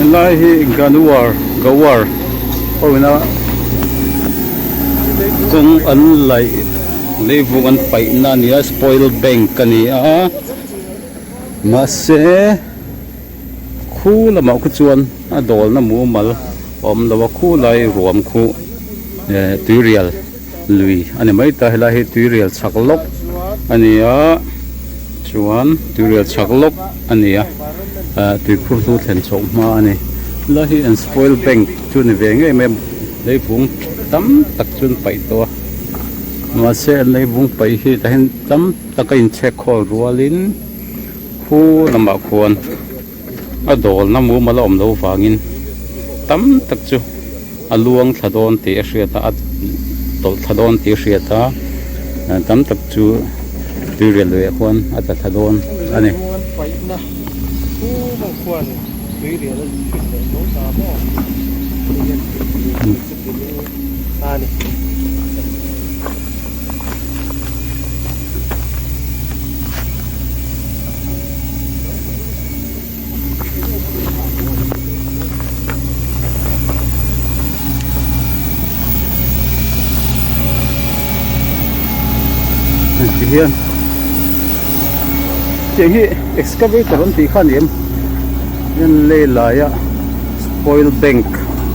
Helai hi Ganwar Gawar ho ina kawng an laih leivung an paihna a ni a spoil bank a ni a mahse khu lamah khu chuan a dawlna mumal a awm lo a khu lai ruam khu eh tuirial lui a ni mai ta helai hi tuirial chhak lawk a ni a chuan tuirial chhak lawk a ni a ah tuikhur hlu thlen chhoh hma a ni helai hi an spoil bank chu a ni ve ngei mai a leivung tam tak chu an paih tawh a mahse an leivung paih hi tah hian tam tak a inchhek khawl rualin khu lamah khuan a dawlna mumal a awm loh vangin tam tak chu a luang thla dawn tih a hriat a a tawlh thla dawn tih a hriat a tam tak chu tuirial luiah khuan a tla thla dawn a ni. Ti hian tiang hi excavator an tih kha a ni em hian lei laia spoil bank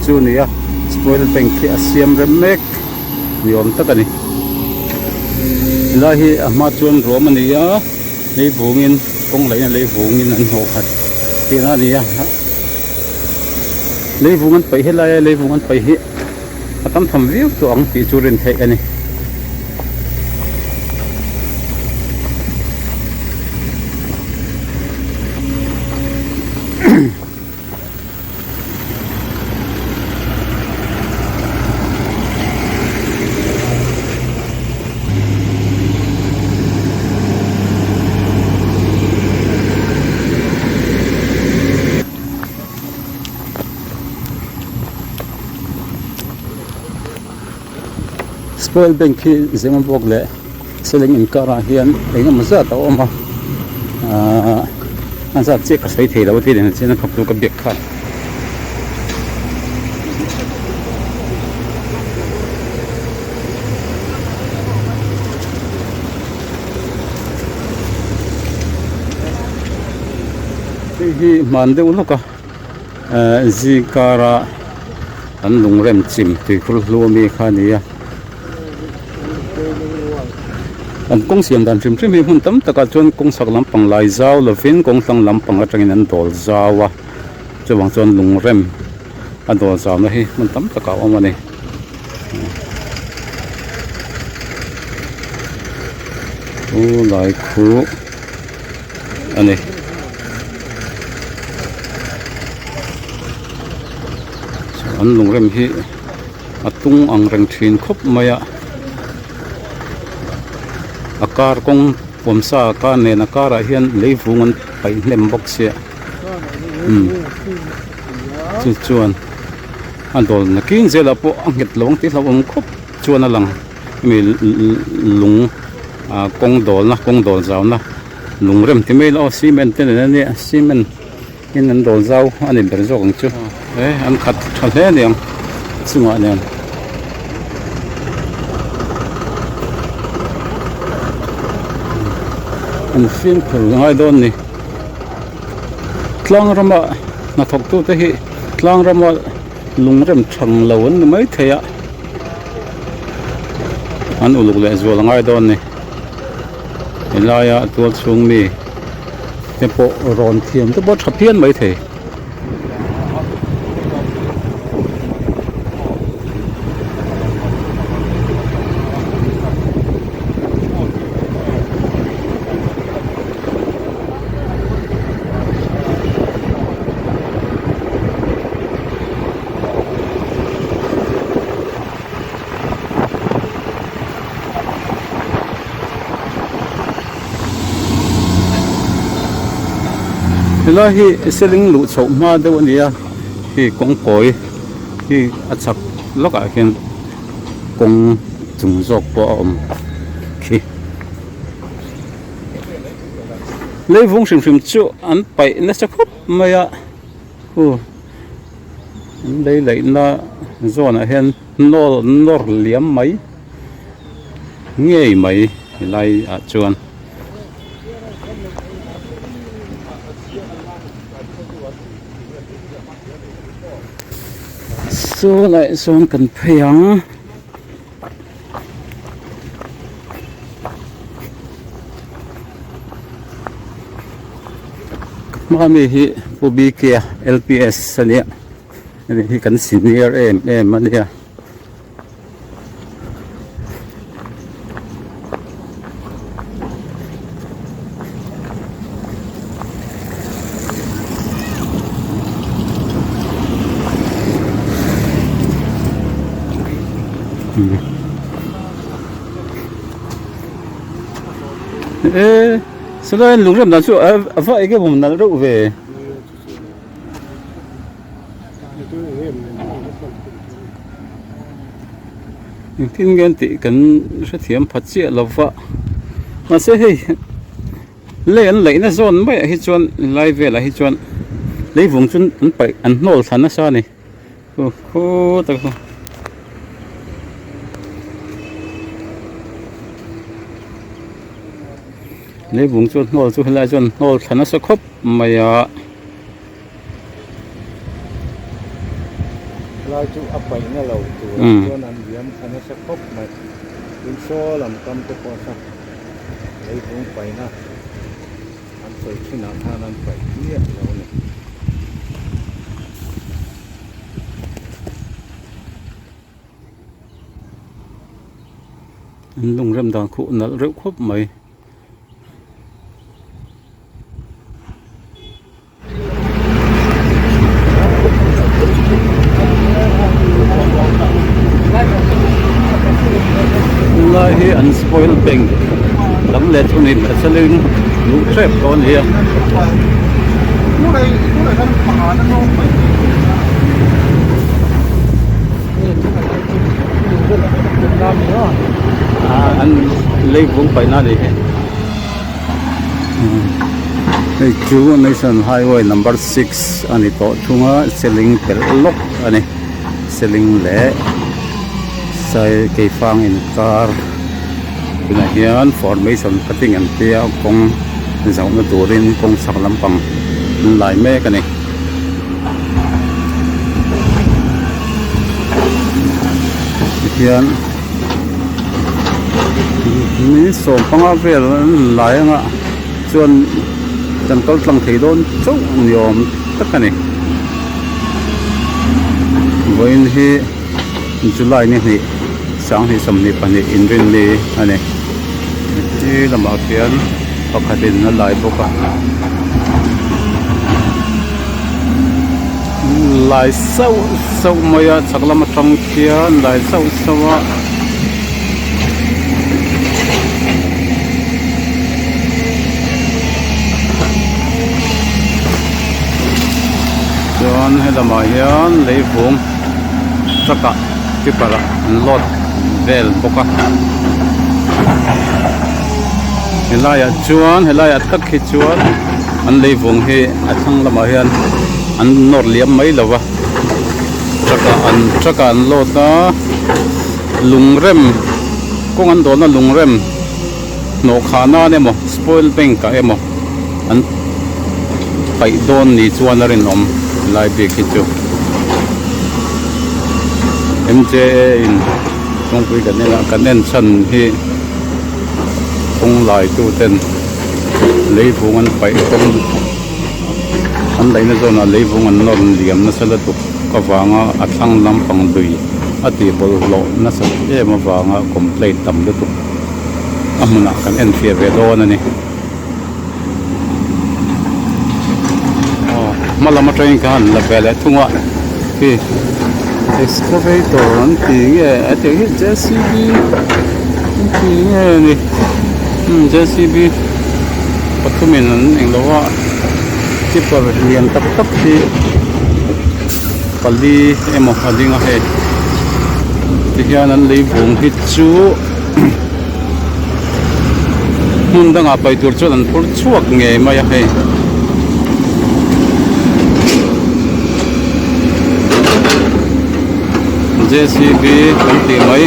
chu a ni a spoil bank hi a siam rem mek ni awm tak a ni helai hi a hma chuan ruam a ni a. Lei vungin kawng laihna lei vungin an hnawh khat tihna a ni a lei vung an paih helai a lei vung an paih hi a tam tham viau tawh ang tih chu rin theih a ni. Spoil bank hi Zemabawk leh Seleng inkarah hian eng emaw zat a awm a ahh a zat chiah ka sawi thei lo a tih nen chian a thawktu ka biak kha. Hei hi hman deuh lawk a ehh zingkara an lungrem chim tuikhur hlu ami kha a ni a. An kawng siam dan hrim hrim hi hmun tam takah chuan kawng chhak lampang lai zau lovin kawng tlang lampang atangin an dawl zau a chuvang chuan lungrem a dawl zauhna hi hmun tam takah a awm a ni. Chu lai khu a ni. An lungrem hi. A tung ang reng thin khawp mai a a kar kawng awmsa a kar nen a karah hian leivung an paih hnem bawk sia umm chu chuan a dawl nakin zelah pawh a nghet lo ang tih hlauhawm khawp chuan a lang hemi lung ah kawng dawlna kawng dawl zauna lung rem ti mai ila aw cement te nen ania cement. Tin an dawl zau a ni ber zawk ang chu e an khat tha hle a niang chungah nen. An fimkhur ngai dawn ni tlang rama hnathawk tute hi tlang rama lungrem thang lo an ni maithei a an uluk leh zual a ngai dawn ni helaia tual chhung mi. Te pawh rawn thiam te pawh tha phian mai thei. Helai hi seling luh chhoh hma deuh a ni a hei kawngkawi hi a chhak lawkah hian kawng chung zawk pawh a awm khi leivung hrim hrim chu an paih nasa khawp mai a. Aw. An lei laihna zawnah hian hnawl nawr liam mai ngei mai helai ah chuan. Saw laiah sawn kan phei ang. Hma mi hi Pu BK a LPS a nia ani hi kan senior em em a nia. E sawlai lung rem dan chu a va eng emaw nalh reuh ve. Engtin nge an tih kan hrethiam pha chiah lo va mahse hei lei an laihna zawn maiah hi chuan lai velah hi chuan leivung chu an paih an hnawl thla nasa a ni khu khutah khu. Leivung chu hnawl chu helai chuan hnawl thla nasa khawp mai a. Lai chu a paihna lo tur ah chuan an liam thla nasa khawp mai. Tin saw lam kam te pawh kha leivung paihna an sawi thin ah khan an paih miah lo a ni. An lungrem dan khuh nalh reuh khawp mai. Tunlai hi an spoil bank lam leh chu ni hmel selin luh tep tawh a ni a. An leivung paihna a ni hi. Hei chu National Highway number 6 a ni tawh thung a seling pelh lawk a ni seling leh sai keifang inkar tunah hian formation cutting an tia kawng zauhna turin kawng chhak lampang an lai mek a ni. Tihian. Ni sawmpanga vel an lai anga chuan kan kal tlang thei dawn chauh ni awm tak a ni vawiin hi July ni hnih sanghnih 22 inrinni a ni he lamah khian pakhatin a lai bawk a lai sauh sauh mai a chhak lam atang khian lai sauh sauh a. Chuan he lamah hian leivung truck ah tipper ah an load vel bawk a helaiah chuan helaiah tak hi chuan an leivung hi a thlang lamah hian an nawr liam mai lo va truck ah an truck ah an load a lungrem kawng an dawlna lungrem hnawh khah nan emaw spoil bank ah emaw an paih dawn ni chuan a rinawm helai bik hi chu M_J_A in kawngpui kan en a kan en chhan hi kawng lai tu ten leivung an paih kawng an laihna zawnah leivung an nawr liam nasa lutuk avanga a thlang lampang lui a tih bawlhhlawh nasa em avanga complaint tam lutuk a hmunah kan en fiah ve dawn a ni. Aw hma lam atangin ka han la ve leh thung a khi excavator an ti nge a tih hi J_C_B an ti nge ni umm J_C_B pathumin an englo a tipper lian tak tak hi pali emaw a ding a hei tihian an lei vung hi chu. Hmun dangah paih tur chuan an phur chhuak ngei mai a hei. J_c_b kan tih mai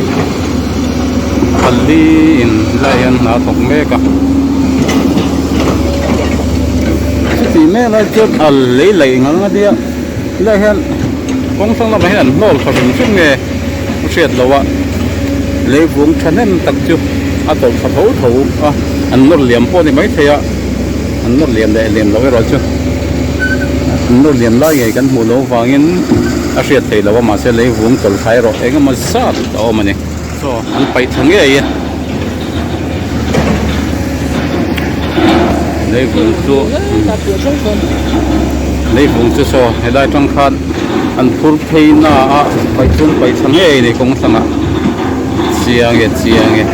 pali in helaiah hian hna a thawk mek a chutih mek lai chuan a lei laih ngang a nia helaiah hian kawng hrang lamah hian an hnawl tha hrim hrim nge a hriat loh a leivung thahnem tak chu a tawlh tha tho tho a an nawr liam pawh a ni maithei a an nawr liam leh liam loh erawh chu an nawr liam lai ngei kan hmuh loh avangin a hriat theih loh a mahse leivung tawlh thla erawh eng emaw zat a awm a ni chaw an paih tha ngei a leivung chu leivung chu saw helai atang khan an phur phei na a paih chu an paih tha ngei a ni kawng thlangah chiang e chiang e.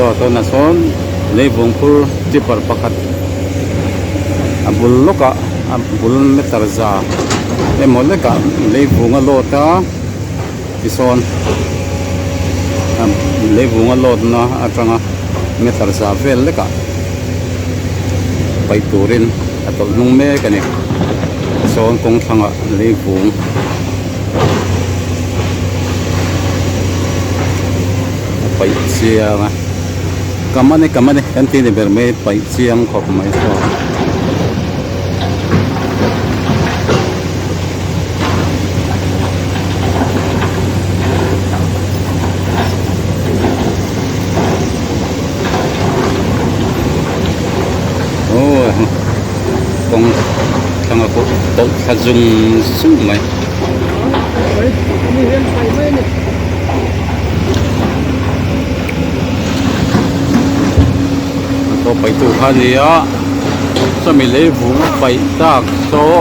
Chaw tunah sawn leivung phur tipper pakhat a bul lawkah a bul meter za emaw lekah leivung a load a tisawn leivung a load na atanga meter za vel lekah paih turin a tawlh hnung mek a ni tisawn kawng thlangah leivung a paih chiang a ka man e ka man e kan tih ni ber mai paih chiang khawp mai saw. Aw kawng thlanga pawh tawlh thla zung zung mai. A tawp paih tur kha a ni a sawmi lei vung a paih tak saw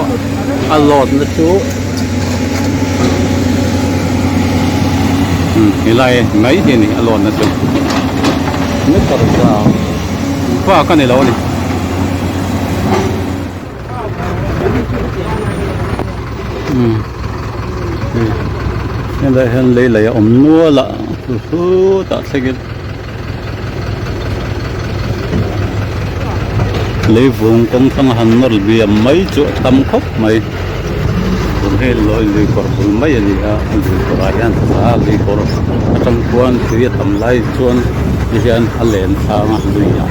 a load na chu umm helai mai hi a ni a load na chu meter za bak a ni lo a ni. Helai hian lei lei a awm nual a khutah thlengin leivung kawng thlanga han nawr liam mai chu a tam khawp mai tun hi lawi lui kawr bul mai a ni a lui kawrah hian a lui kawr atang khuan tui a tam lai chuan ti hian a len thlang a luiah.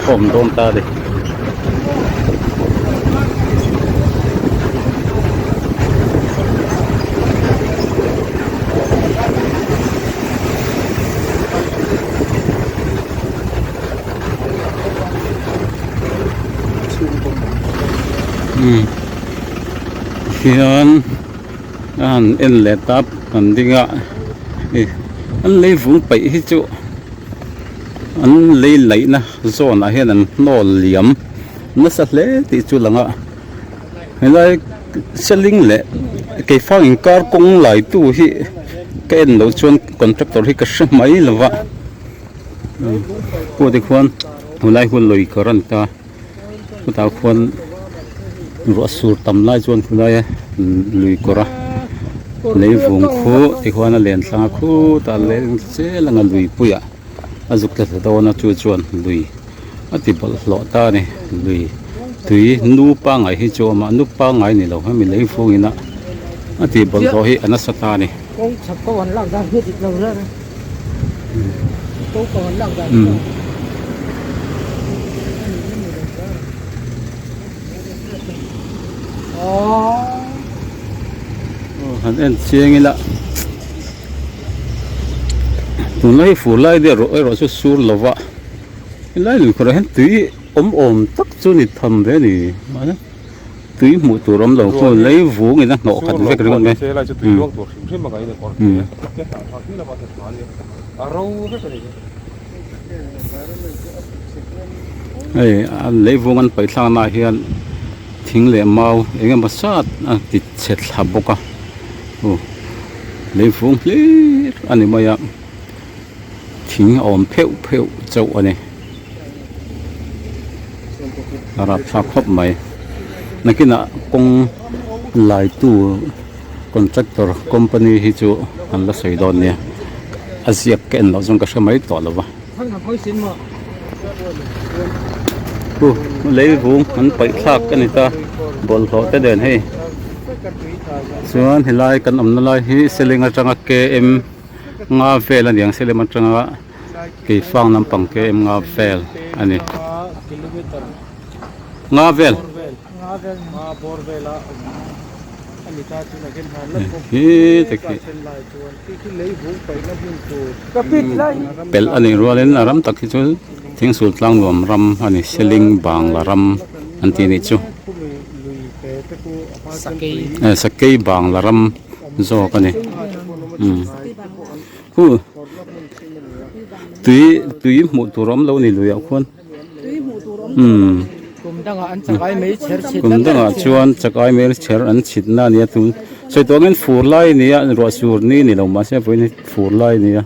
Khawm dawn ta ni. Hian a han en leh tap an ding a ih an leivung paih hi chu. An lei laihna zawnah hian an hnawl liam nasa hle tih chu lang a helai seling leh keifang inkar kawng lai tu hi ka en loh chuan contractor hi ka hre mai lo va pawh te khuan helai hun lui kawr a ni ta chutah khuan ruah sur tam lai chuan khawlaia lui kawr a leivung khu tikhuan a len thlang a khutah leng zel anga lui puiah a zuk tla thla dawn a chu chuan lui a ti bawlhhlawh ta a ni lui tui nu pangngai hi chu a awm a nu pangngai ni lo hemi leivung ina a ti bawlhhlawh hi a nasa ta a ni. Han en chiang ila tunlai fur lai deuh erawh erawh chu sur lo va helai lui kawrah hian tui awm awm tak chu ni tham ve a ni mahse tui hmuh tur awm lo khaw lei vung in a hnawh khat vek ringawt mai Hei a leivung an paih thlakna ah hian thing leh mau eng emaw zat a ti chhe thla bawk a aw leivung hlir a ni mai a thing a awm pheuh pheuh chauh a ni a rapthlak khawp mai nakinah kawng laitu contractor company hi chu an la sawi dawn nia a ziak ka en loh chuan ka hre mai tawh lo va. Khu leivung an paih thlak a ni ta bawlhhlawh te nen hei chuan helai kan awmna lai hi seling atanga km nga vel a niang seling atanga keifang lampang km nga vel a ni nga vel. Hi te khi pelh a nih rualin a ram tak hi chu thingsul tlang nuam ram a ni seling bangla ram an tih nih chu sakei bangla ram zawk a ni umm khu tui tui hmuh tur a awm lo a ni luiah khuan. Umm kum dangah chuan chakai mei chher an chhit na a nia tun sawi tawh angin fur lai a ni a ruah sur ni a ni lo mahse vawiin hi fur lai a ni a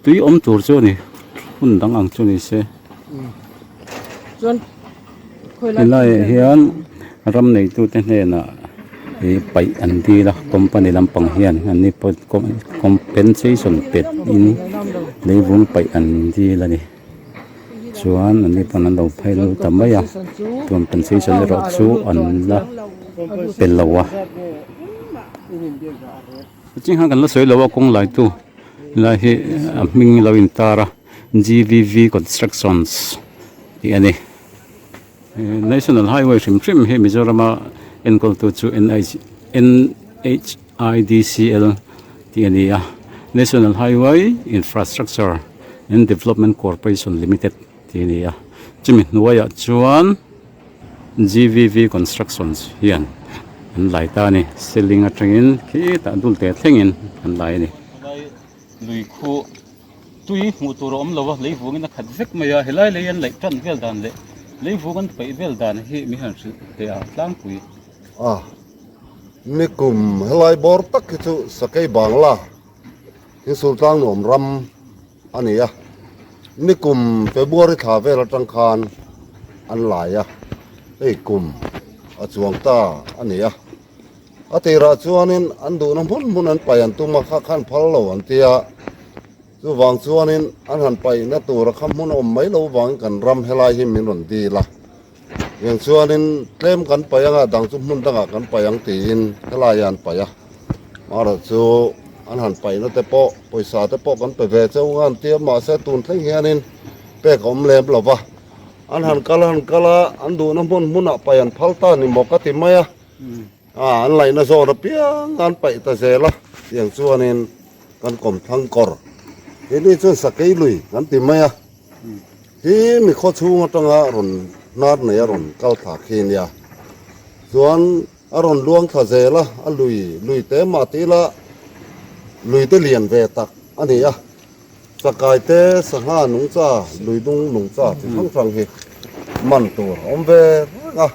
tui awm tur chu a ni hun dang ang chu ni se helaiah hian ram neitute hnenah ih paih an dil a company lampang hian an ni pawh compensation pet in leivung paih an dil a ni. Chuan an ni pawn an lo phei lut ta mai a compensation erawh chu an la pe lo a ching khan kan la sawi lo a kawng lai tu lai hi a hming lo in tar a G_V_V constructions tih a ni national highway hrim hrim hi Mizoram a enkawl tu chu N_H_I_D_C_L tih a ni a national highway infrastructure and development corporation limited tih a ni a chumi hnuaiah chuan G_V_V constructions hian an lai ta a ni ceiling atangin khitah dul te thlengin an lai a ni. Lui khuh tui hmuh tur a awm lo a lei vungin a khat vek mai a helai lei an laih tan vel dan leh lei vung an paih vel dan hi mi han hrilh teh a tlangpui. A nikum helai bawr tak hi chu Sakei Bangla hi Sultlang nuam ram a ni a, nikum February thla vel atang khan an lai a, hei kum a chuang ta a ni a. A tirah chuanin an duhna hmun hmun an paih an tum a, kha khan phal lo an ti a, chuvang chuanin an han paihna tura kha hmun a awm mai lo vangin kan ram helai hi min rawn dil a, tiang chuanin tlem kan paih anga dang chu hmun dangah kan paih ang tiin helaiah an paih a, amaherawhchu an han paihna te pawh pawisa te pawh kan pe ve cheu nga an ti a, mahse tun thleng hianin pek a awm lem lo va, an han kal a han kal a, an duhna hmun hmunah paih an phal ta ni maw ka ti mai a. A an laihna zawn apiang an paih ta zel a, tiang chuanin kan kawmthlang kawr keini chuan sakei lui kan ti mai a, hi mi khaw chhung atanga rawn hnar nei a rawn kal thla khi nia, chuan a rawn luang thla zel a, a lui lui te mah tih ila lui te lian ve tak a ni a, chakai te sangha nungcha lui dung nungcha chi hrang hrang hi man tur a awm ve reng a.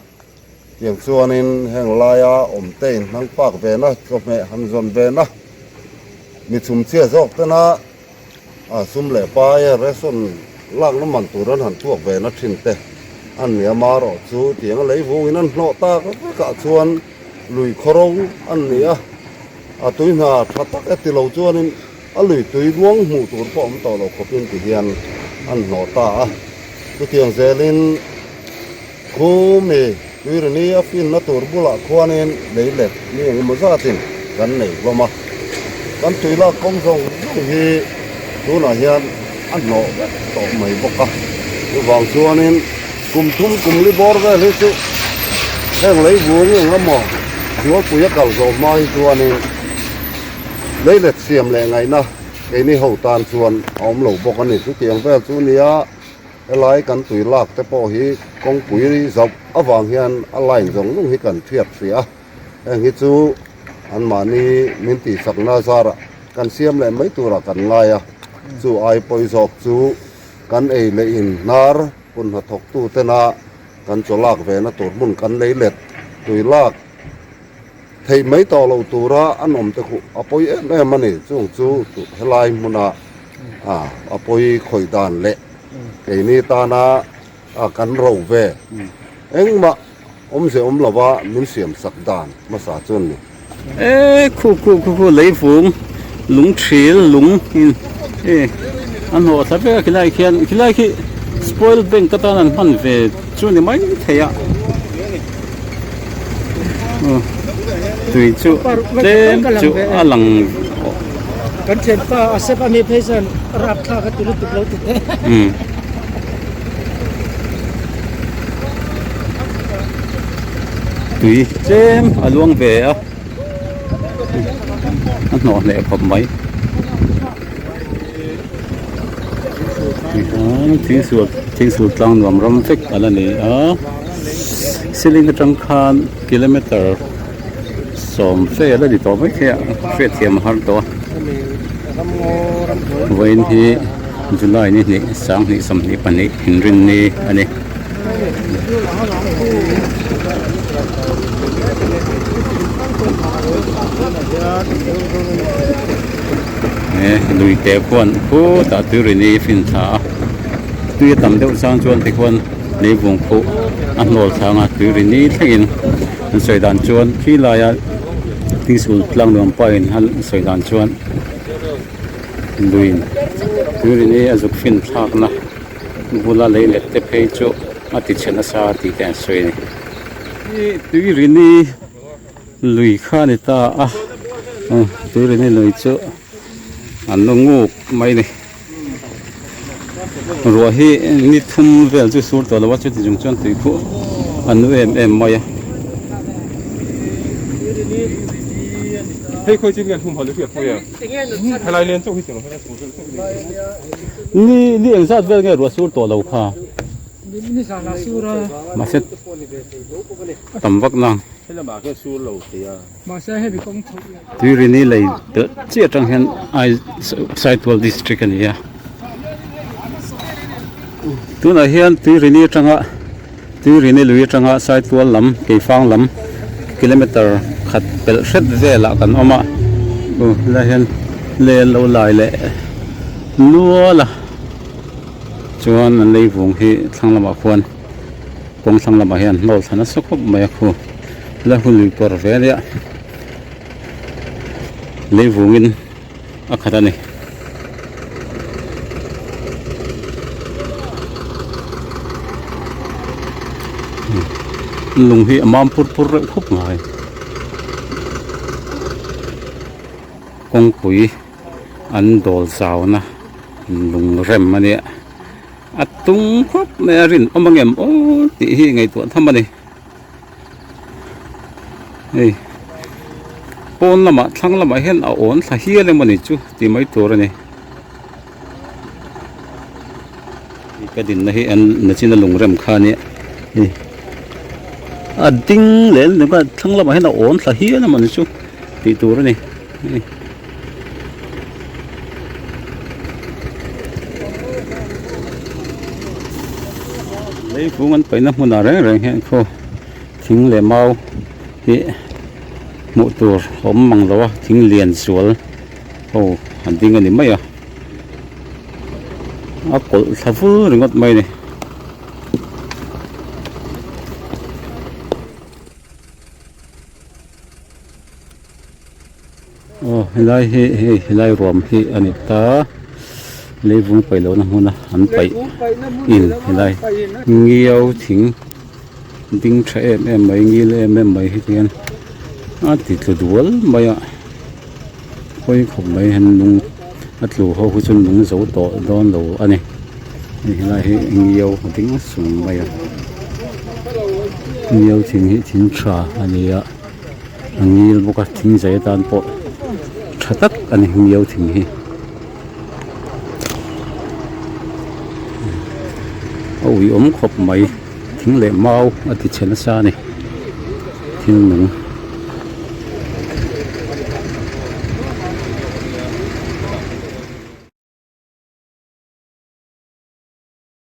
Tiang chuanin heng laia awmte in hnang pak vena, chawhmeh han zawn vena, mi chhumchhia zawk tena a sum leh pai ration lakna man tur an han tuak vena thin te an ni a, marawh chu tiang a lei vungin an hlawh tak vekah chuan lui khawro an ni a, a tui hna tha tak e ti lo chuanin a lui tui luang hmuh tur pawh awm tawh lo khawpin ti hian an hlawh ta a, chutiang zelin. Khumi Tuirini a finna tur bulah khuanin lei let mi engemaw zatin kan nei hlawm a, kan tui lak kawng zawng zawng hi tunah hian a hnawh vek tawh mai bawk a, chuvang chuanin kum thum kum li bawr vel hi chu heng lei vung eng emaw Zualpui a kal zawh hma hi chuanin lei let siam leh ngaihna keini ho tan chuan a awm lo bawk a ni, chutiang vel chu nia. Helai kan tui lak te pawh hi kawngpui zauh avang hian a line zawng zawng hi kan hriat hrih a, heng hi chu anmahni min tihsakna zarah kan siam leh mai turah kan ngai a, chu ai pawi zawk chu kan ei leh in hnar hun hnathawktu tena kan chaw lak ve na tur hmun kan lei let tui lak theih mai tawh loh tura an awm te khuh a pawi em em a ni, chung chu helai hmuna a pawi khawih dan leh keini tana kan ro ve engmah awmze awm lova min siam sak dan hmasa chu an ni. E khu khu khu khu leivung lung thil lung in e. A hnawh thla vek a khilai khian khilai khi spoil bank atan an hman ve chu ni mai thei a tui chu tlem chu a lang kan thianpa a sep ami phei chuan rapthlak a ti lutuk lo ti teh. Tui tlem a luang ve a a hnawh hneh khawp mai thingsual thingsul tlang nuam ram vek a la ni a ceiling atang khan kilometer sawm vel a ni tawh mai thei a hriatthiam a har tawh a vawiin hi July ni hnih sanghnih 22 inrinni a ni. He lui te khuan khutah tuirini fin thla a tui a tam deuh chang chuan tikhuan leivung khuh a hnawl thlang a tuirini thlengin an sawi dan chuan khi laia thingsul tlang nuam pahin an sawi dan chuan lui tuirini a zuk fin thlakna bula lei let te phei chu a ti chhe nasa tih te an sawi a ni. Tuirini lui kha a ni ta a tuirini lui chu an lo nguk mai a ni ruah hi ni thum vel chu sur tawh lo a chuti chung chuan tui khuh a nu em em mai a. Ni ni engzat vel nge ruah sur tawh lo kha mahse tam vak nang. Tuirini lei telh chiah atang hian ai Saitual district a ni a tunah hian Tuirini atanga Tuirini lui atanga Saitual lam Keifang lam kilometer khat pelh hret velah kan awm a aw helai hian len lo lai leh nual a chuan an leivung hi thlang lamah khuan. Kawng thlang lamah hian hnawl thla nasa khawp mai a khu la hun lui kawr ve ania lei vungin a khat a ni. Lung hi a mam pur pur reuh khawp mai kawngpui an dawl zauna lung rem ania. A tung khawp mai a rinawm ang em aw tih hi ngaihtuah tham a ni hei pawn lamah thlang lamah hian a awn thla hial emaw ni chu tih mai tur a ni ka dinna hi an nachina lungrem kha a nia hei a ding leh thlang lamah hian a awn thla hial emaw ni chu tih tur a ni hei. Leivung an paihna hmunah reng reng hian khaw thing leh mau hi hmuh tur a awm mang lo a thing lian zual ho an ding a ni mai a a kawlh thla vur ringawt mai a ni. Aw helai hi hei helai ruam hi a ni ta leivung paih lohna hmuna an paih in helai ngiau thing ding tha em em mai ngil em em mai hi tihian a ti tlu dual mai a pawi khawp mai hian lung a tlu ho hi chu lung zo tawh dawn lo a ni hei helai hi ngiau a ding sung mai a ngiau thing hi thing tha a ni a. A ngil bawk a thing zai atan pawh tha tak a ni miau thing hi a ui awm khawp mai thing leh mau a ti chhe nasa a ni thil nung.